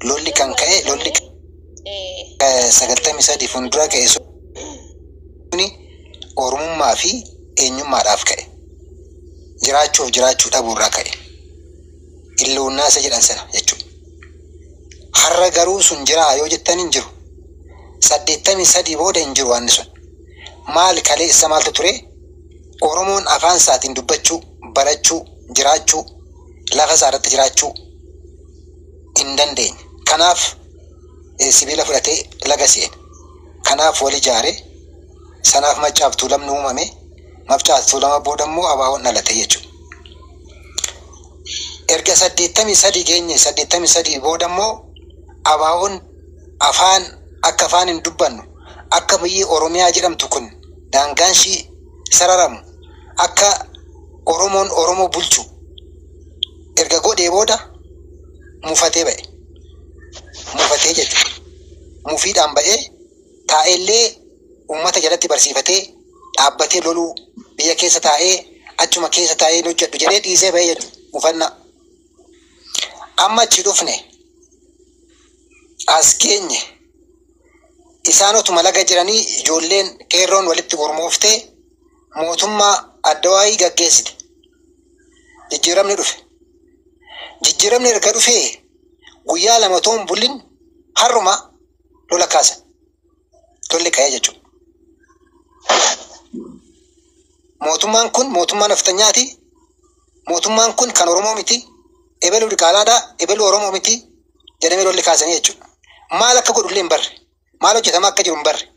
Lolli kan ka'e lolli 93 fuuldura ka'e suni Oromummaa fi eenyummaadhaaf ka'e. Jiraachuuf jiraachuu dhabuurraa ka'e. Illuunnaa isa jedhan sana jechuudha. Har'a garuu sun jiraa yoo jettan hin jiru. 83 booda hin jiru waanni sun. Maal kaleessa maaltu ture? Oromoon afaan isaatiin dubbachuu, barachuu, jiraachuu, lafa isaa irratti jiraachuu hin dandeenye. Kanaaf sibiila fudhatee laga seene. Kanaaf wal ijaare. Sanaaf Maccaaf Tuulamni uumame. Maccaaf Tuulama booda immoo ABO'n dhalate jechuudha. Erga 83 geenye, 83 booda immoo ABO'n afaan akka afaan hin dubbannu, akka biyyi Oromiyaa jedhamtu kun daangaan ishii sararamu, akka Oromoon Oromoo bulchu erga godhee booda mufatee ba'e. Mufatee jechuudha. Mufiidhaan ba'ee taa'ellee uummata jalatti barsiifatee dhaabbatee loluu biyya keessa taa'ee achuma keessa taa'ee hin hojjedhu jedhee dhiisee ba'ee jechuudha. Mufannaa. Amma achi dhufne, as geenye, isaan otuma laga jiranii ijoolleen qeerroon walitti gurmooftee mootummaa addawaayii gaggeessite. Jijjiiramni dhufe. Jijjiiramni erga dhufee guyyaa 2 otoo hin bulin har'uma lola kaasan. Lolli ka'ee jechuudha. Mootummaan kun mootummaa nafxanyaati. Mootummaan kun kan Oromoo miti. Ebelu diqaalaadha. Ebelu Oromoo miti. Jedhamee lolli kaasanii jechuudha. Maal akka godhu illee hin barre. Maal hojjetamaa akka jiru hin barre.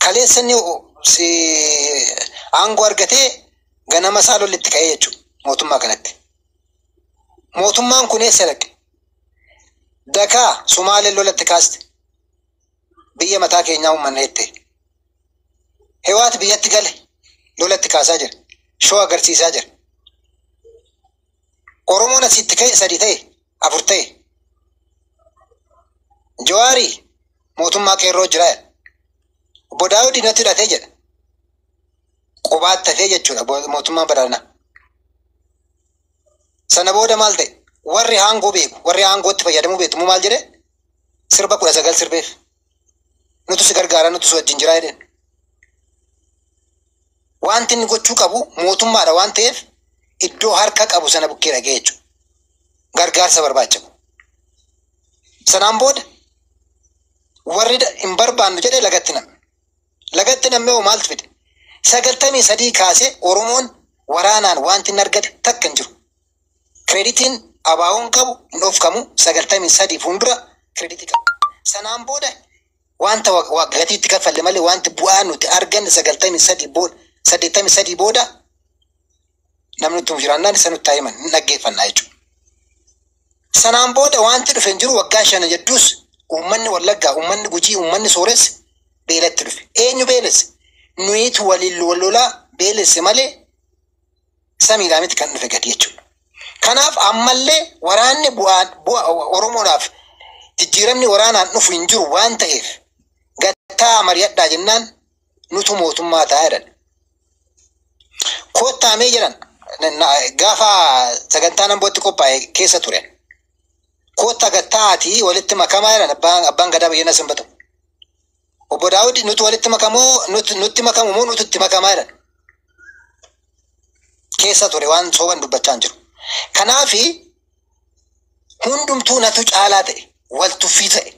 Kaleessa inni aangoo argatee ganama isaa lolli itti ka'ee jechuudha mootummaa kanatti. Mootummaan kun eessa dhaqe? Dakaa Sumaaleen lolatti kaaste. Biyya mataa keenyaa uummanna jette. Hewaat biyyatti gale lolatti kaasaa jira. Shoo agarsiisaa jira. Oromoon asitti ka'e 3 ta'e, 4 ta'e. Jawaarii mootummaa qeerroo jira jedha. Obbo Daawud natti hidhatee jedha. Qobaatti hafee jechuudha mootummaan badhaadhinaa. Sana booda maal ta'e? Warri aangoo beeku, warri aangootti fayyadamuu beektu immoo maal jedhee? Sirba 19 sirbeef. Nutu si gargaara, nutu si wajjin jira jedheen. Wanti inni gochuu qabu mootummaadha waan ta'eef iddoo harka qabu sana bukkee dhagee jechuudha. Gargaarsa barbaachisu. Sanaan booda warri hin barbaannu jedhee lagatti namme. Lagatti nammee hoo maaltu fide? 93 kaasee Oromoon waraanaan wanti inni argate takka hin jiru. Kireditiin ABO'n qabu hin dhofkamu, 93 fuuldura kireditii qaba. Sanaan booda wanta gatiitti kaffalle malee wanti bu'aa nuti arganne 93 booda, 83 booda namni nutti jiraannaan isa nutti himan hin dhaggeeffannaa jechuudha. Sanaan booda wanti dhufe hin jiru. Waggaa 5 jedhuus uummanni Wallaggaa, uummanni Gujii, uummanni Sooressi beelatti dhufe. Eenyu beelesse? Nuyitu waliin wal lolaa beelesse malee samiidhaa miti kan dhufe gadi jechuudha. Kanaaf ammallee waraanni bu'aa Oromoodhaaf jijjiiramni waraanaan dhufu hin jiru waan ta'eef gattaa mari'adhaa jennaan nutu mootummaa ta'a jedhan. Kottaa mee jedhan, gaafa sagantaan Ambootti qophaa'e keessa ture. Kottaa gattaatii walitti makamaa jedhan abbaan gadaa Bayyana Sanbatoo. Obbo Daawud nuti walitti makamoo nutti makamu moo nuti itti makamaa jedhan. Keessa ture, waan sooban dubbachaa hin jiru. Kanaafi hundumtuu natu caalaa ta'e, wal tuffii ta'e.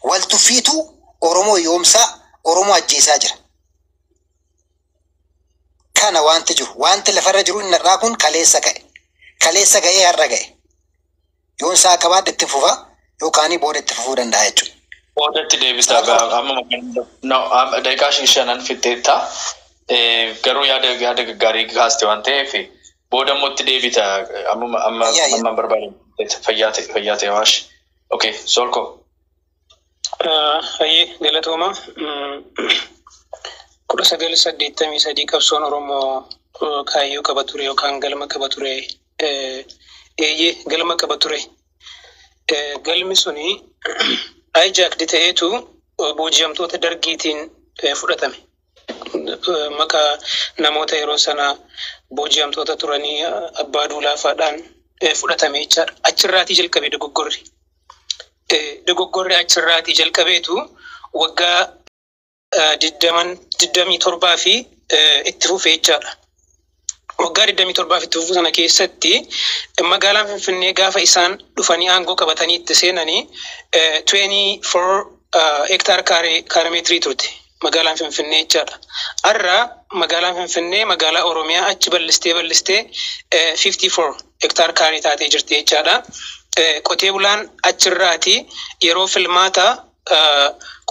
Wal tuffiitu Oromoo yoomsaa, Oromoo ajjeesaa jira. Kana wanti jiru, wanti lafarra jiru inni irraa kun kaleessa ka'e. Kaleessa ga'ee har'a ga'e. Yoon isaa qabaadhe itti fufa yookaan booda itti fufuu danda'a jechuudha. Boodatti deebisaa, amma no daqiiqaa 5 fixxeetta. Garuu yaada gaggaarii kaaste waan ta'eef booda immoo itti deebita, amma amma amma barbaade. Fayyaa ta'e, fayyaa ta'e waash. Okay, Solko. Hayyee, galatooma. 1983 qabsoon Oromoo kaayyoo qaba ture yookaan galma qaba ture. Eeyyee, galma qaba ture. Galmi suni hijacked ta'eetu booji'amtoota dargiitiin fudhatame. Maqaa namoota yeroo sana booji'amtoota turanii abbaa duulaafaadhaan fudhatame jechaadha. Achirraatii jalqabe dogoggorri. Dogoggorri achirraatii jalqabeetu waggaa 27 fi itti fufee jechaadha. Waggaa 27 itti fufuu sana keessatti magaalaan Finfinnee gaafa isaan dhufanii aangoo qabatanii itti seenanii 24 hektaar kaaremeetirii turte magaalaan Finfinnee jechaadha. Har'a magaalaan Finfinnee magaalaa Oromiyaa achi bal'istee bal'istee 54 hektaar kaaree taatee jirti jechaadha. Qotee bulaan achirraati yeroo filmaata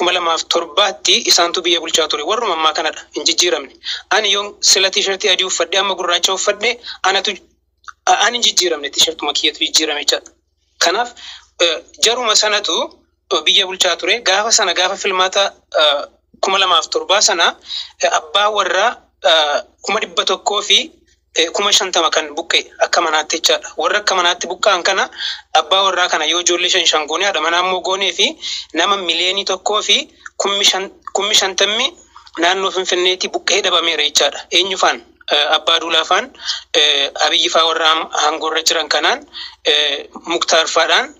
2007tti isaantu biyya bulchaa ture. Warruma ammaa kanadha, hin jijjiiramne. Ani yoon sila tiishartii adii uffadhe amma gurraacha uffadhe, anatu ani hin jijjiiramne, tiishartuma kiyyatu jijjiirame jechaadha. Kanaaf jaruma sanatu biyya bulchaa ture. Gaafa sana, gaafa filmaata 2007 sana, abbaa warraa 150,000 kan buqqe akka manaatti jechaadha. Warra akka manaatti buqqa'an kana, abbaa warraa kana yoo ijoollee shan shan goonee, haadha manaa immoo goonee fi nama 1,050,000 naannoo Finfinneetti buqqee dhabameera jechaadha. Eenyu faan? Abbaa Duulaa faan, Abiyyi faa, warra aangoorra jiran kanaan, Muktaar faadhaan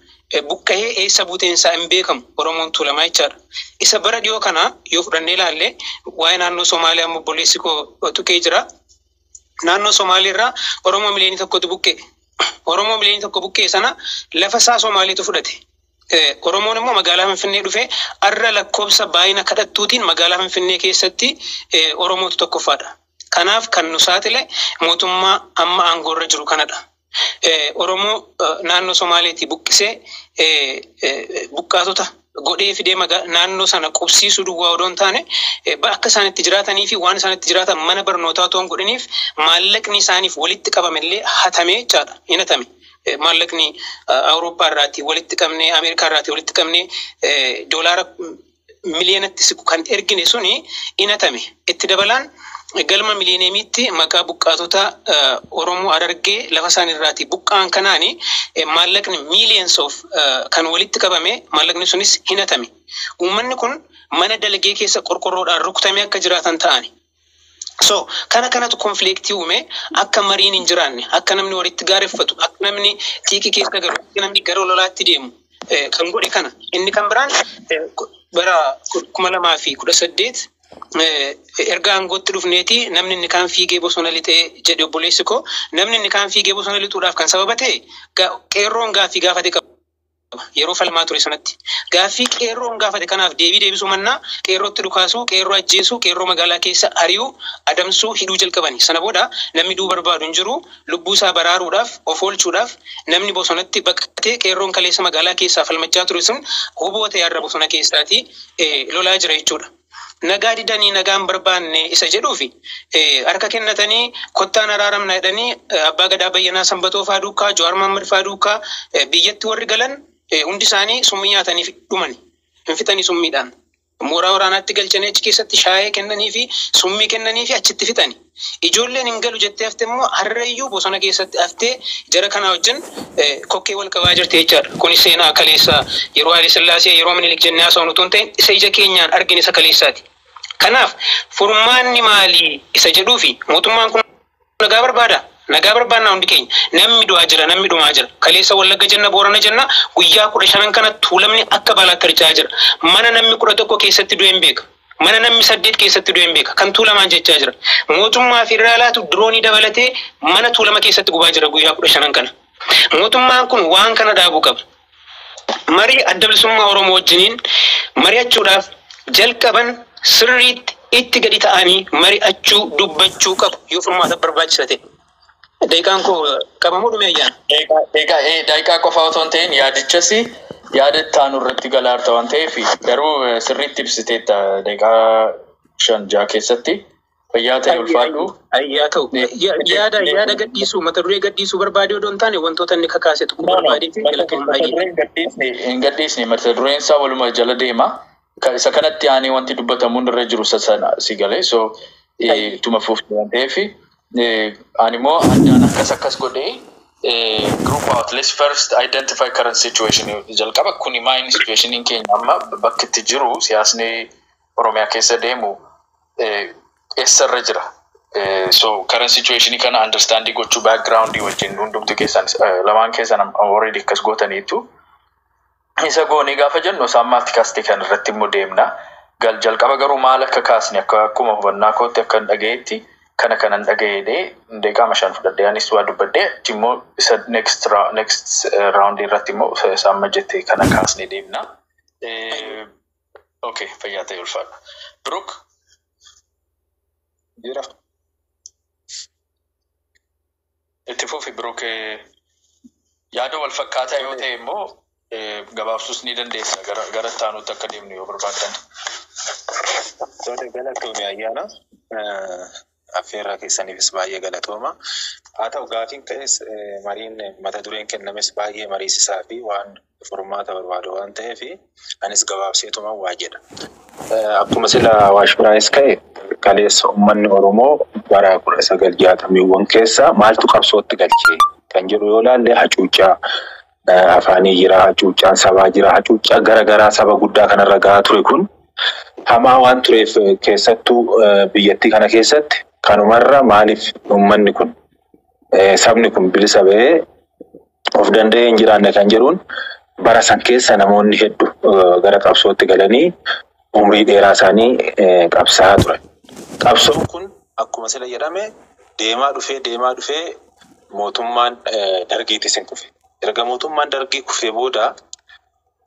buqqa'ee eessa buuteen isaa hin beekamu Oromoon Tuulamaa jechaadha. Isa bara dhiyoo kana yoo fudhannee ilaalle, waa'ee naannoo Somaaliyaa obboleessi koo tuqee jira. Naannoo Somaaliirraa Oromoo miliyoonii 1tu buqqee. Oromoo miliyoonii 1 buqqee sana lafa isaa Somaaliitu fudhate. Oromoon immoo magaalaa Finfinnee dhufee har'a lakkoofsa baay'ina kadhattuutiin magaalaa Finfinnee keessatti Oromootu tokkoffaadha. Kanaaf kan nu saaxile mootummaa amma aangoorra jiru kanadha. Oromoo naannoo Somaaliitii buqqisee buqqaatota godhee fidee naannoo sana qubsiisuu duwwaa odoo hin taane, akka isaan itti jiraatanii fi waan isaan itti jiraatan mana barnootaa otoo hin godhiniif, maallaqni isaaniif walitti qabame illee hatamee jechaadha. Hin hatame. Maallaqni Awurooppaa irraatii walitti qabnee, Ameerikaa irraatii walitti qabnee, doolaara miliyoonatti siqu kan ergine suni hin hatame. Itti dabalaan galma miliyoonemiitti maqaa buqqaatota Oromoo Harargee lafa isaan irraatii buqqa'an kanaani maallaqni millions of kan walitti qabame, maallaqni sunis hin hatame. Uummanni kun mana dalgee keessa qorqorroodhaan rukutamee akka jiraatan ta'ani. So kana kanatu conflictii uume, akka mariin hin jiraanne, akka namni walitti gaareffatu, akka namni xiiqii keessa galu, akka namni gara lolaatti deemu kan godhe kana. Inni kan biraan bara 2018 erga aangootti dhufneeti namni inni kaan fiigee bosona lixee jedhe obboleessi koo. Namni inni kaan fiigee bosona lixuudhaaf kan sababa ta'e qeerroon gaaffii gaafate qaba. Yeroo falmaa ture sanatti. Gaaffii qeerroon gaafate kanaaf deebii deebisuu mannaa qeerrootti dhukaasuu, qeerroo ajjeesuu, qeerroo magaalaa keessa ari'uu, adamsuu, hidhuu jalqabani. Sana booda namni du'uu barbaadu hin jiru. Lubbuu isaa baraaruudhaaf, of oolchuudhaaf namni bosonatti baqatee, qeerroon kaleessa magaalaa keessaa falmachaa ture sun huboo ta'e har'a bosona keessaati lolaa jira jechuudha. Nagaa didanii nagaan barbaanne isa jedhuufi harka kennatanii kottaan araaramna jedhanii abbaa gadaa Bayyanaa Sanbatoo faa duukaa, Jawaar Mohammad faa duukaa biyyatti warri galan hundi isaanii summii nyaatanii dhumani. Hin fixanii summiidhaan. Mooraa waraanaatti galchanii achi keessatti shaayee kennanii fi summii kennanii fi achitti fixani. Ijoolleen hin galu jettee hafte immoo har'ayyuu bosona keessatti haftee jara kanaa wajjin kokkee wal qabaa jirti jechaadha. Kunis seenaa kaleessaa yeroo Haile Sillaasee, yeroo Minilik jennee haasawnu utuu hin ta'in, isa ija keenyaan argine, isa kaleessaati. Kanaaf furmaanni maali isa jedhuufi, mootummaan kun nagaa barbaada. Nagaa barbaannaa hundi keenya. Namni du'aa jira, namni dhumaa jira. Kaleessa Wallagga jenna, Boorana jenna, guyyaa 15n kana Tuulamni akka balaatti harca'aa jira. Mana namni 11 keessatti du'e hin beeka. Mana namni saddeet keessatti du'e hin beeka. Kan Tuulamaan jechaa jira. Mootummaa federaalaatu diroonii dabalatee mana Tuulama keessatti gubaa jira guyyaa 15n kana. Mootummaan kun waan kana dhaabuu qaba. Marii Adda Bilisummaa Oromoo wajjiniin mari'achuudhaaf jalqaban sirriitti itti gadi ta'anii mari'achuu, dubbachuu qabu yoo furmaata barbaachisa ta'e. Daqiiqaan koo qabamuu dhume, ayyaana. Daqiiqaa qofa otoo hin ta'in yaadichas yaada itti aanu irratti galaarta waan ta'eef, garuu sirriitti ibsiteetta daqiiqaa 5-6 keessatti. Fayyaa ta'e, ulfaadhu. Ayyaa ta'u. Yaada gadhiisuu, mata duree gadhiisuu barbaade odoo hin taane, wantoota inni kakaase tuquu barbaadee fi galatoon baay'ee. Hin gadhiisne, mata dureen isaa waluma jala deema. Isa kanatti aanee wanti dubbatamuun irra jiru sana si galee, so ittuma fufte waan ta'eef, ani immoo addaan akkas akkas godhee group out. Let's first identify current situation. Jalqaba kuni main situationiin keenya amma bakki itti jiru, siyaasni Oromiyaa keessa deemu eessarra jira. So current situation kana understanding gochuu, background wajjin hundumti keessan, lamaan keessan already akkas gootaniitu. Isa goonee gaafa jennu isaan maalti kaastee kan irratti immoo deemna. Jalqaba garuu maal akka kaasne akkuma hubannaa kootti akka hin dhagayetti kana kanan dhaga'eedhee daqiiqaa 5 fudhadhee anis waa dubbadhee achi immoo isa next round irratti immoo isaan majjette kana kaasnee deemna. Okay, fayyaa ta'e ulfaadha. Biruk? Jira. Itti fufi Biruk, yaada wal fakkaataa yoo ta'e immoo gabaabsuus ni dandeessa gara itti aanutti akka deemnu yoo barbaaddan. Tole, galatoome ayyaana. Affeerraa keessaniifis baay'ee galatooma. Haa ta'u, gaafiin ka'es mariin mata dureen kennames baay'ee mariisisaa fi waan furmaata barbaadu waan ta'eef anis gabaabseetuma waa jedha. Akkuma sila Awaash biraanis ka'e, kaleessa uummanni Oromoo bara 1960wwan keessa maaltu qabsootti galchee kan jedhu yoo ilaalle, hacuuccaa afaanii jira, hacuuccaan sabaa jira, hacuuccaa garaagaraa saba guddaa kanarra gahaa ture kun hamaa waan tureef, keessattuu biyyattii kana keessatti kanumarra maaliif uummanni kun, sabni kun bilisa ba'ee of danda'ee hin jiraanne kan jedhuun bara san keessa namoonni hedduu gara qabsootti galanii umrii dheeraa isaanii qabsaa'aa turan. Qabsoon kun akkuma sila jedhame deemaa dhufee deemaa dhufee mootummaan dargiitis hin kufe. Erga mootummaan dargii kufee booda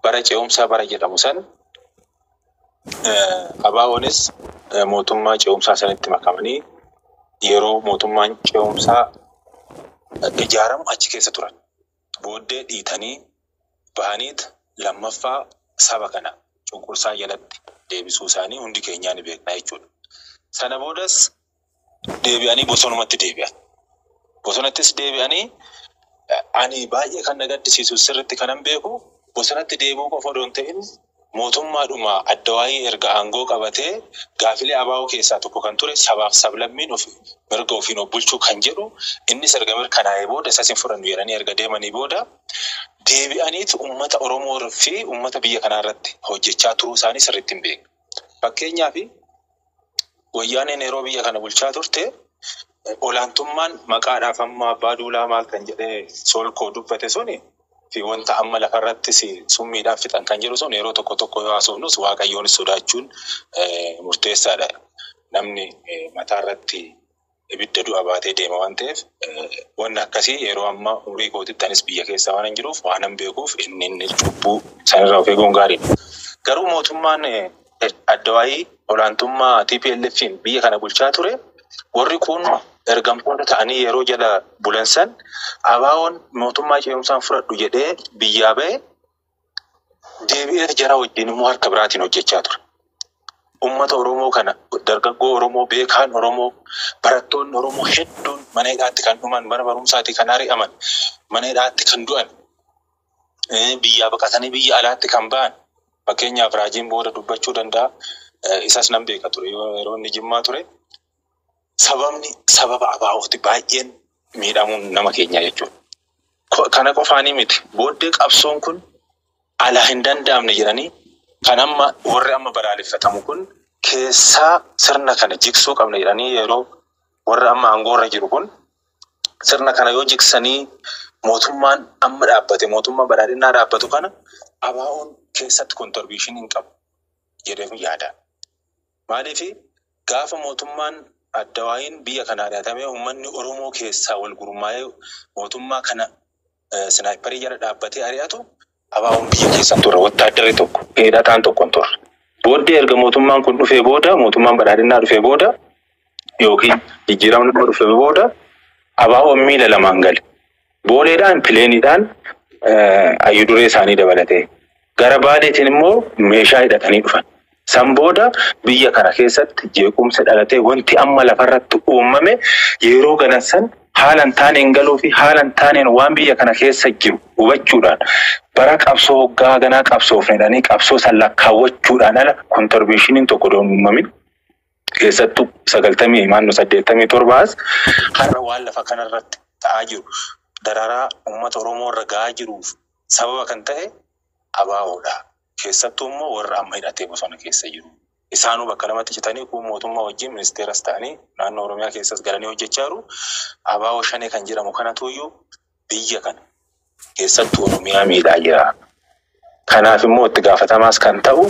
bara ce'umsaa bara jedhamu san ABO'nis mootummaa ce'umsaa sanitti makamanii yeroo mootummaan ce'umsaa ijaaramu achi keessa turan. Booddee dhiitanii bahaniit lammaffaa saba kana cunqursaa jalatti deebisuu isaanii hundi keenyaa ni beekna jechuudha. Sana boodas deebi'anii bosonumatti deebi'an. Bosonattis deebi'anii, ani baay'ee kan na gaddisiisu, sirriitti kanan beeku, bosonatti deebi'uu qofa odoo hin ta'in mootummaadhuma adda waayii erga aangoo qabatee gaafilee ABO keessaa tokko kan ture sabaaf sablammiin of mirga ofiin of bulchuu kan jedhu innis erga mirkanaa'ee booda isas hin fudhannu jedhanii erga deemanii booda deebi'aniit uummata Oromoo fi uummata biyya kanaa irratti hojjechaa turuu isaanii sirriitti hin beeknu. Fakkeenyaaf, wayyaaneen yeroo biyya kana bulchaa turte olaantummaan maqaadhaaf amma abbaa duulaa maal kan jedhee solkoo dubbate suni fi wanta amma lafarrattis summiidhaaf fixan kan jedhu sun yeroo tokko tokko yoo haasofnus waaqayyoonis sodaachuun murteessaadha. Namni mataarratti ibidda du'a baatee deema waan ta'eef, wanni akkasii yeroo ammaa umurii kootitti anis biyya keessa waan hin jiruuf waan hin beekuuf inni cubbuu sanirraa of eeguun gaariidha. Garuu mootummaan addawaayii olaantummaa TPLF'n biyya kana bulchaa ture, warri kun ergamtoota ta'anii yeroo jala bulan san ABO'n mootummaa ce'umsaan fudhadhu jedhee biyyaa ba'e deebi'ee jara wajjin immoo harka biraatiin hojjechaa ture. Uummata Oromoo kana, dargaggoo Oromoo, beekaan Oromoo, barattoonni Oromoo hedduun mana hidhaatti kan dhuman, mana barumsaatti kan ari'aman, mana hidhaatti kan du'an, biyyaa baqatanii biyya alaatti kan ba'an. Fakkeenyaaf, raajiin booda dubbachuu danda'a. Isas nan beeka ture yeroo inni Jimmaa ture. Sababni sababa ABO'ti baay'een miidhamuun nama keenya jechuudha. Kana qofaanii miti. Booddee qabsoon kun alaa hin danda'amne jedhanii kan amma warri amma balaaleffatamu kun keessaa sirna kana jigsuu qabna jedhanii, yeroo warri amma aangoorra jiru kun sirna kana yoo jigsanii mootummaan amma dhaabbate, mootummaa badhaadhinaa dhaabbatu kana ABO'n keessatti contribution hin qabu jedhee yaada. Maaliif, gaafa mootummaan addawaayiin biyya kana ari'atamee uummanni Oromoo keessaa wal gurmaa'ee mootummaa kana sniper jala dhaabbatee ari'atu, ABO'n biyya keessa hin turre, wattaaddarri tokko hidhataan tokko hin turre. Booddee erga mootummaan kun dhufee booda, mootummaan badhaadhinaa dhufee booda yookiin jijjiiramni kun dhufee booda ABO'n miila lamaan gale. Booleedhaan pileeniidhaan ayyuduree isaanii dabalatee gara Baaleetiin immoo meeshaa hidhatanii dhufan. San booda biyya kana keessatti jeequmsa dhalatee wanti amma lafarratti uumame yeroo galan san haala hin taaneen galuu fi haala hin taaneen waan biyya kana keessa jiru hubachuudhaan bara qabsoo hoggaa ganaa qabsoofne jedhanii qabsoo san lakkaawwachuudhaan ala contributioniin tokko doon uumamin, keessattuu 90 maannoo 87s har'a waan lafa kanarratti ta'aa jiru, dararaa uummata Oromoo irra gahaa jiruuf sababa kan ta'e ABO'dha. Keessattuu immoo warra amma hidhatee bosona keessa jiru. Isaanuu bakka lamatti citanii kun mootummaa wajjin ministeeras ta'anii naannoo Oromiyaa keessas galanii hojjechaa jiru. ABO shanee kan jedhamu kanatu iyyuu biyya kana keessattuu Oromiyaa miidhaa jira. Kanaaf immoo itti gaafatamaas kan ta'u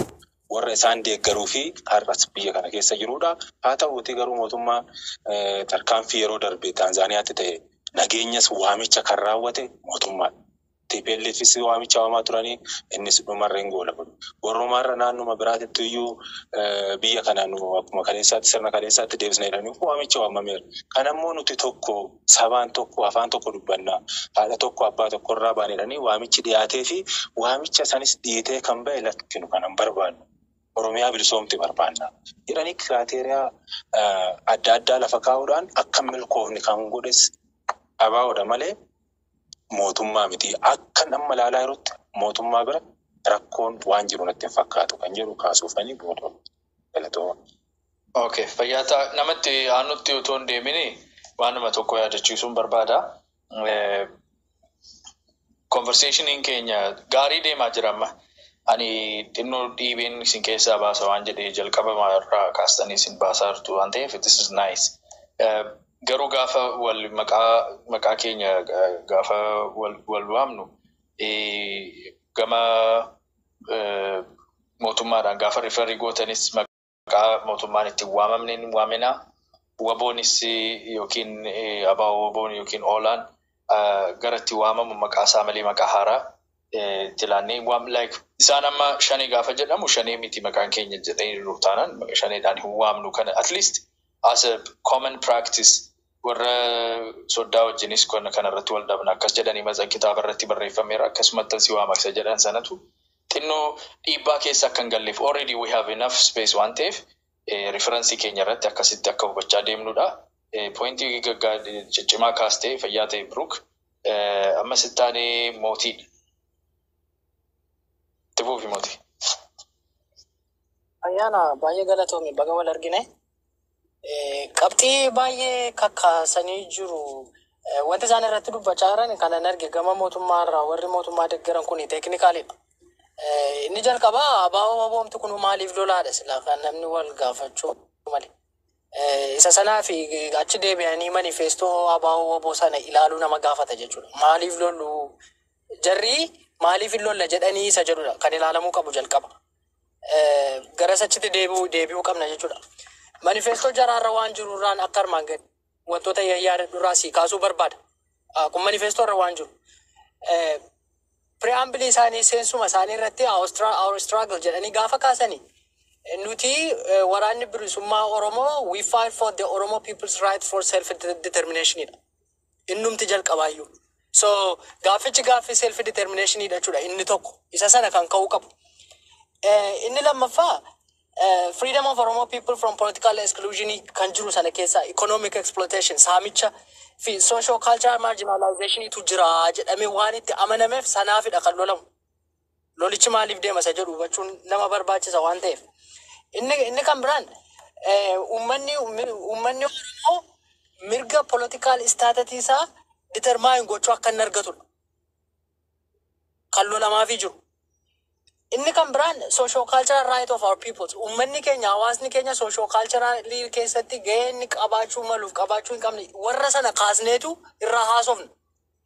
warra isaan deeggaruu fi har'as biyya kana keessa jirudha. Haa ta'uutii garuu mootummaa tarkaanfii yeroo darbe Taanzaaniyaatti ta'e nageenyas waamicha kan raawwate mootummaadha. TPLFs waamicha waamaa turanii, innis dhumarra hin goolamu. Warrumaarra naannuma biraatitti iyyuu biyya kana nu akkuma kaleessaatti, sirna kaleessaatti deebisna jedhanii waamicha waamameera. Kanammoo nuti tokko, sabaan tokko, afaan tokko dubbannaa, haadha tokko, abbaa tokko irraa baane jedhanii waamichi dhiyaatee fi waamicha sanis dhiitee kan ba'e, lakkinu kanan barbaannu. Oromiyaa bilisoomte barbaanna jedhanii criteria adda addaa lafa kaa'uudhaan akka milkoofne kan godhes ABOdha malee mootummaa miti. Akka amma ilaalaa jirutti mootummaa bira rakkoon waan jiru natti hin fakkaatu kan jedhu kaasuufanii booda galatooma. Okay, fayyaa ta'a. Namatti aanutti otoo hin deemini waanuma tokko yaadachiisuun barbaada. Conversationiin keenya gaarii deemaa jira amma. Ani xinnoo dhiibeen isin keessaa baasa waan jedhee, jalqaba irraa kaastanii isin baasaa jirtu waan ta'eef, this is nice. Garuu gaafa wal maqaa keenya gaafa wal waamnu, gama mootummaadhaan gaafa refer gootanis maqaa mootummaan ittiin waamamne hin waaminaa. WBOnis yookiin ABO WBOn yookiin OLAan gara itti waamamu maqaa isaa malee maqaa haaraa itti laannee waam, like isaan amma shanee gaafa jedhamu, shanee miti maqaan keenya jedhanii jiru taanaan shaneedhaan hin waamnu. Kana at least as a common practice warra soddaa wajjinis kana irratti wal dhabna akkas jedhanii matsa kitaaba irratti barreeffameera, akkasumatti si waama isa jedhan sanatu xinnoo dhiibbaa keessa akka hin galleef, already we have enough space waan ta'eef, reference keenya irratti akkasitti akka hubachaa deemnudha. Pointii ciccimaa kaastee, fayyaa ta'e, Brook. Amma sittaanee mootii. Itti fufi, mootii. Ayyaana, baay'ee galatoomi, baga wal argine. Qabxii baay'ee kakkaasanii jiru. Wanti isaan irratti dubbachaa jiran kanan arge gama mootummaa irraa warri mootummaa deeggaran kun technicalidha. Inni jalqabaa ABO WBOmti kun maaliif lolaadha silaa kan namni wal gaafachuu malee. Isa sanaa fi achi deebi'anii manifesto ABO WBO sana ilaaluu nama gaafata jechuudha. Maaliif lollu, jarri maaliif hin lolla jedhanii isa jedhudha kan ilaalamuu qabu jalqaba. Gara achitti deebi'uu qabna jechuudha. Manifesto jaraarra waan jiru irraan akka armaan gadi wantoota yaadadhu irraa sii kaasuu barbaada. Kun manifesto irra waan jiru. Preamble isaanii, seensuma isaanii irratti "our struggle" jedhanii gaafa kaasanii, nuti waraanni bilisummaa Oromoo, we fight for the Oromo people's right for self determination dha. Innumti jalqabaayyuu. So gaaffichi gaaffii self determination dha jechuudha inni tokko. Isa sana kan ka'uu qabu. Inni lammaffaa freedom of Oromo people from political exclusion kan jiru sana keessa economic exploitation, saamicha fi social cultural marginalization tu jira jedhamee waan itti amanameef sanaafidha kan lolamu. Lolichi maaliif deema isa jedhu hubachuun nama barbaachisa waan ta'eef. Inni kan biraan uummanni Oromoo mirga political status isaa determine gochuu akka inni argatudha. Kan lolamaafii jiru. Inni kan biraan socio cultural right of our peoples. Uummanni keenya, hawaasni keenya socio cultural keessatti gahee inni qabaachuu maluuf qabaachuu hin qabne warra sana kaasneetu irraa haasofna.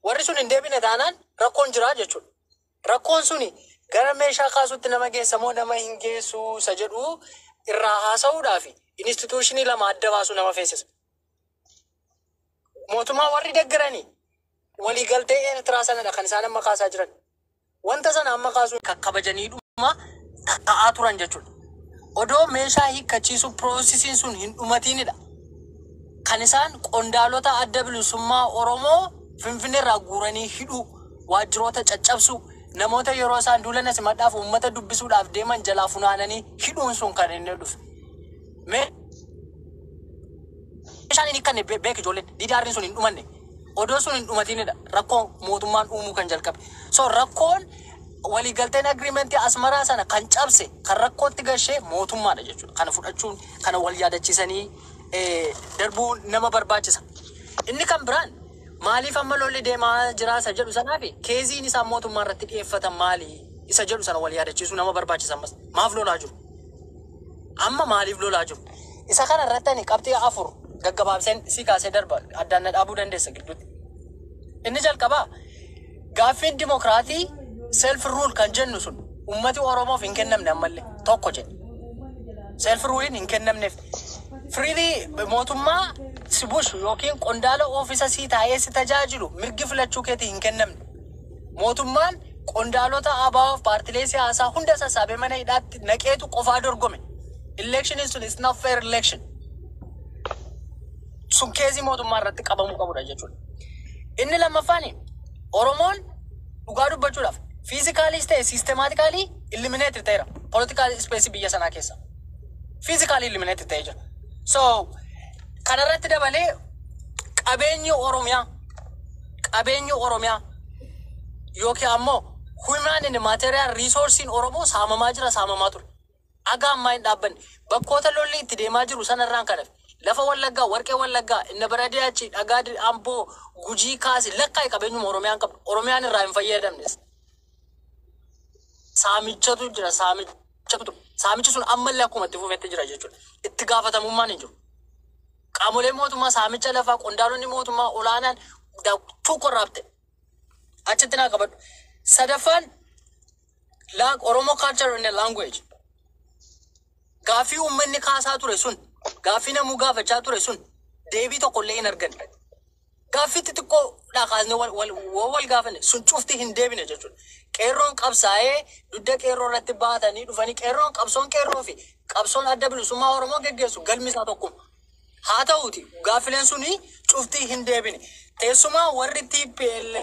Warri sun hin deebine taanaan rakkoon jira jechuudha. Rakkoon suni gara meeshaa kaasutti nama geessa moo nama hin geessu isa jedhu irraa haasa'uudhaaf institutionii lama adda baasuu nama feesisa. Mootummaa warri deeggaranii waliigaltee Eertiraa sanadha kan isaan amma kaasaa jiran. Wanta sana amma kaasuun kakkabajanii dhuma ta'aa turan jechuudha. Odoo meeshaa hiikkachiisuu processiin sun hin dhumatiinidha. Kan isaan qondaalota Adda Bilisummaa Oromoo Finfinneerraa guuranii hidhuu, waajjiroota caccabsuu, namoota yeroo isaan duula simadhaaf uummata dubbisuudhaaf deeman jalaa funaananii hidhuun sun kan inni dhufe. Meeshaan inni hiikkanne beek ijoolleen DDR'n sun hin dhumanne. Odoo sun hin dhumatinidha rakkoo mootummaan uumuu kan jalqabe. So rakkoon waliigalteen agreementii Asmaraa sana kan cabse, kan rakkootti gashee mootummaadha jechuudha. Kana fudhachuun, kana wal yaadachiisanii darbuu nama barbaachisa. Inni kan biraan maaliif amma lolli deemaa jira isa jedhu sanaa fi caseiin isaan mootummaa irratti dhiyeeffatan maali isa jedhu sana wal yaadachiisuu nama barbaachisa ammas. Maaf lolaa jiru? Amma maaliif lolaa jiru? Isa kana irratti ani qabxii afur gaggabaabseen si kaasee darba, addaan na dhaabuu dandeessa gidduutti. Inni jalqabaa gaaffiin dimokiraatii self rule kan jennu sun Uummati Oromoof hin kennamne ammallee tokko jedhe. Self ruling hin kennamneef. Freely mootummaa si bulchu yookiin qondaala oofisa sii taa'ee si tajaajilu mirgi filachuu keetii hin kennamne. Mootummaan qondaalota ABO paartilee siyaasaa hunda sassaabee mana hidhaatti naqeetu qofaa dorgome. Election sun is not fair election. Sun case mootummaa irratti qabamuu qabudha jechuudha. Inni lammaffaan, Oromoon dhugaa dubbachuudhaaf physically ta'e systematically eliminated ta'eera. Political space biyya sanaa keessa. Physically eliminated ta'ee jira. So kanarratti dabalee qabeenyi Oromiyaa yookiin ammoo human and material resourcein Oromoo saamamaa jira, saamamaa ture. Aga ammaa hin dhaabbanne. Bakkoota lolli itti deemaa jiru sanarraan kanaaf lafa Wallaggaa, warqee Wallaggaa, inna bara achi dhagaa Amboo, Gujii kaasi lakkaa'e qabeenyuma Oromiyaan qabdu. Oromiyaan irraa hin fayyadamne. Saamichatu jira, saamichatu ture. Saamichi sun ammallee akkuma itti fufetti jira jechuudha. Itti gaafatamummaan hin jiru. Qaamoleen mootummaa saamicha lafaa, qondaalonni mootummaa olaanaan too corrupted. Achitti naa qabadhu. Sadaffaan, Oromoo culture and language. Gaaffii uummanni kaasaa ture sun, gaaffii namuu gaafachaa ture sun deebii tokkollee hin arganne. Gaaffii xixiqqoodhaa kaasnee wal wal wal gaafanne sun cufti hin deebine jechuudha. Qeerroon qabsaa'ee dugda qeerroo irratti baatanii dhufanii, qeerroon qabsoon qeerroo fi qabsoon Adda Bilisummaa Oromoo geggeessu galmi isaa tokkuma. Haa ta'uuti gaaffileen suni cuftii hin deebine. Teessumaa warri TPL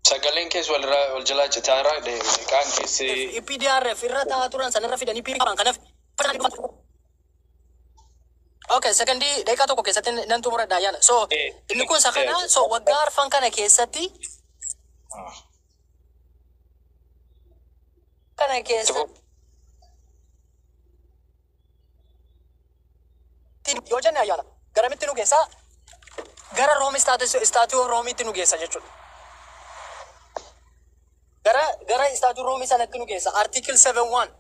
Sagaleen keessa walirraa wal jalaa citaara qaan keessi. EPDRF irra taa'aa turan sanarra fidanii piiqaban kanaaf. Okay, sekondii daqiiqaa tokko keessatti nan xumuradha, ayyaana. So inni kun isa kana, so waggaa 4 kana keessatti yoo jenne, ayyaana, garamitti nu geessaa? Gara Roomi, statute Roomiitti nu geessa jechuudha. Gara statute Roomii sanatti nu geessa. Article 71.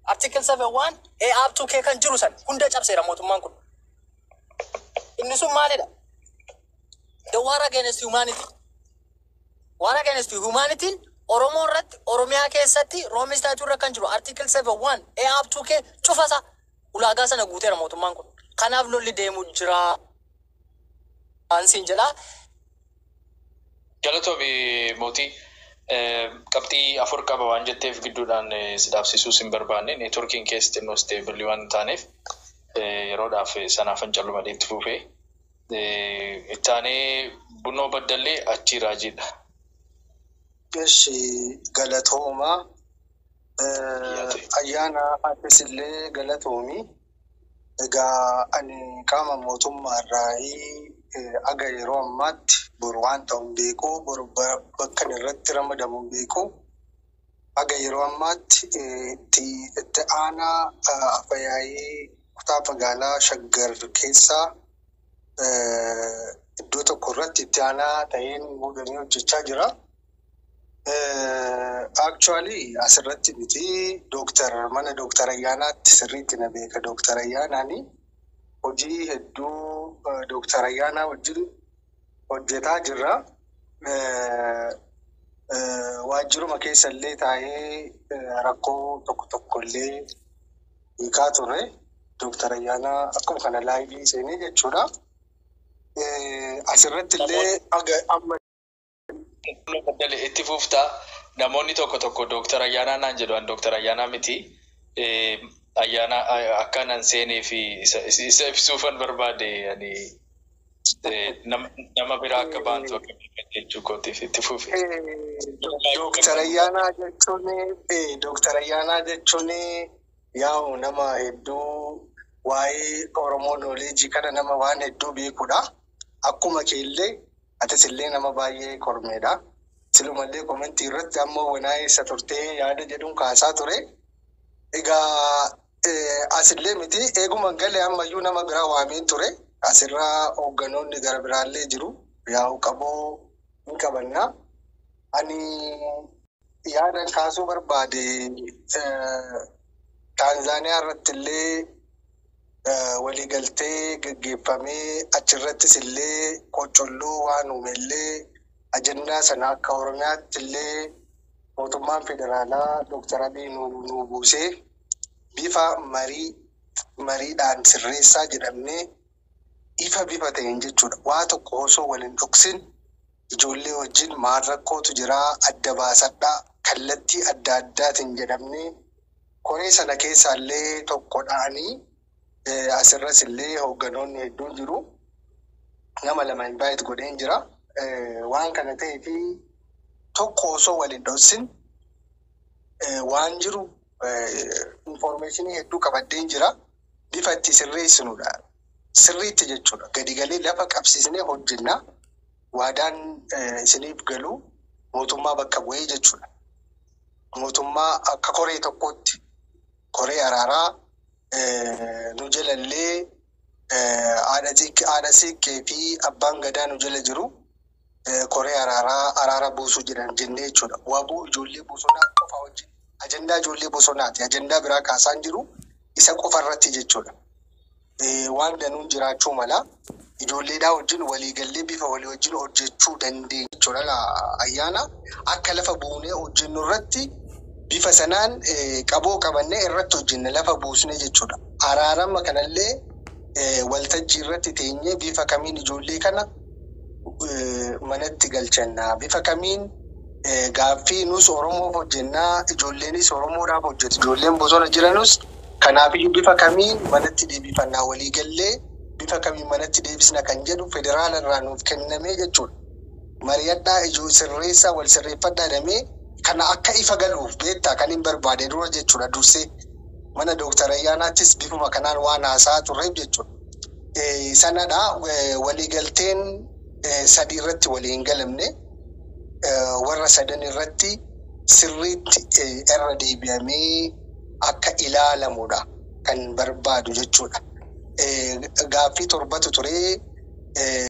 Article 71 A up to K kan jiru san hunda cabseera mootummaan kun. Inni sun maalidha? The war against humanity. War against humanity Oromoo irratti, Oromiyaa keessatti Roomi statute irra kan jiru Article 71 A up to K cufasa ulaagaa sana guuteera mootummaan kun. Kanaaf lolli deemu jira. Ansiin jedha. Galatoomi, mootii. Qabxii afur qaba waan jetteef gidduudhaan si dhaabsisuus hin barbaanne. Networkiin keessa xinnoo stable waan hin taaneef yeroodhaaf sanaaf hin callu malee itti fufee. Ittaanee Bunoo Baddallee, achii Raajiidha. Eshi, galatooma. Ayyaana, atis illee galatoomi. Egaa ani qaama mootummaa irraa aga yeroo ammaatti boru waan ta'u hin beeku, boru bakka inni irratti ramadamu hin beeku. Aga yeroo ammaatti itti aanaa afyaa'ii kutaa magaalaa Shaggar keessaa iddoo tokko irratti itti aanaa ta'een muudamee hojjechaa jira. Actually asirratti miti, dooktar mana Dooktar Ayyaanaatti sirriitti na beeka. Dooktar Ayyaanaani hojii hedduu Dooktar Ayyaanaa wajjin hojjetaa jirra. Waajjiruma keessa illee taa'ee rakkoo tokko tokko illee hiikaa turre. Dooktar Ayyaanaa akkuma kana live seenee jechuudha. Asirratti illee amma Itti fuftaa. Namoonni tokko tokko Dooktar Ayyaanaa naan jedhu, an Dooktar Ayyaanaa miti. Ayyaanaa akka nan seenee fi isa ibsuufan barbaade, ani nama biraa akka baantu akka jechuu kootiif itti fufi. Dooktar Ayyaanaa jechuun yaa'u nama hedduu waa'ee Oromoo knowledge kana nama waan hedduu beekudha. Akkuma keellee atis illee nama baay'ee kormeedha. Silumallee comment irratti ammoo wanaa eessa turtee yaada jedhuun kaasaa ture. Egaa asillee miti, eeguma galee ammayyuu nama biraa waameen ture. Asirraa hoogganoonni gara biraallee jiru. Yaa'u qaboo hin qabannaa. Ani yaada kaasuu barbaade, Taanzaaniyaa irratti illee waliigaltee gaggeeffamee achirrattis illee qocolloo waan uume illee Ajandaa sana akka Oromiyaatti illee mootummaan federaalaa Dooktar Abiy nu buusee bifa mariidhaan sirreessaa jedhamnee ifa bifa ta'een jechuudha. Waa tokko osoo waliin dhoksin ijoollee wajjin maal rakkootu jiraa adda baasadhaa kallattii adda addaatiin jedhamnee koree sana keessaallee tokko dha'anii asirras illee hoogganoonni hedduun jiru. Nama lama invite godheen jira. Waan kana ta'ee fi tokko osoo waliin dhoksin waan jiru informationii hedduu qabadheen jira. Bifa itti sirreessinudha. Sirriitti jechuudha. Gadi galee lafa qabsiisnee hojjenna. Waadaan isiniif galu mootummaa bakka bu'ee jechuudha. Mootummaa akka koree tokkootti koree araaraa nu jalallee haadha siiqqee fi abbaan gadaa nu jala jiru koree araaraa araara buusuu jedhan jennee jechuudha. Waboo ijoollee bosonaa qofa wajjin ajandaa ijoollee bosonaati. Ajandaa biraa kaasaan jiru isa qofa irratti jechuudha. Waan danuun jiraachuu mala ijoolleedhaa wajjin waliigallee bifa walii wajjin hojjechuu dandeenya jechuudha. Ayyaana akka lafa buunee hojjennu irratti bifa sanaan qaboo qabannee irratti hojjenna lafa buusnee jechuudha. Araarama kanallee waltajjii irratti teenyee bifa kamiin ijoollee kana manatti galchanna. Bifa kamiin gaaffii nus Oromoof hojjennaa ijoolleenis Oromoodhaaf hojjetu. Ijoolleen bosona jiranus kanaafiyyuu bifa kamiin manatti deebifannaa waliigallee bifa kamiin manatti deebisna kan jedhu federaala irraa nuuf kennamee jechuudha. Mari'adhaa ijoo sirreessaa wal sirreeffadhaa jedhamee kana akka ifa galuuf beektaa kan hin barbaade dura jechuudha dursee mana Dooktar Ayyaanaattis bifuma kanaan waan haasa'aa turreef jechuudha. Sanadha waliigalteen sadii irratti walii hin galamne warra sadan irratti sirriitti irra deebi'amee akka ilaalamudha kan barbaadu jechuudha. Gaaffii torbatu ture.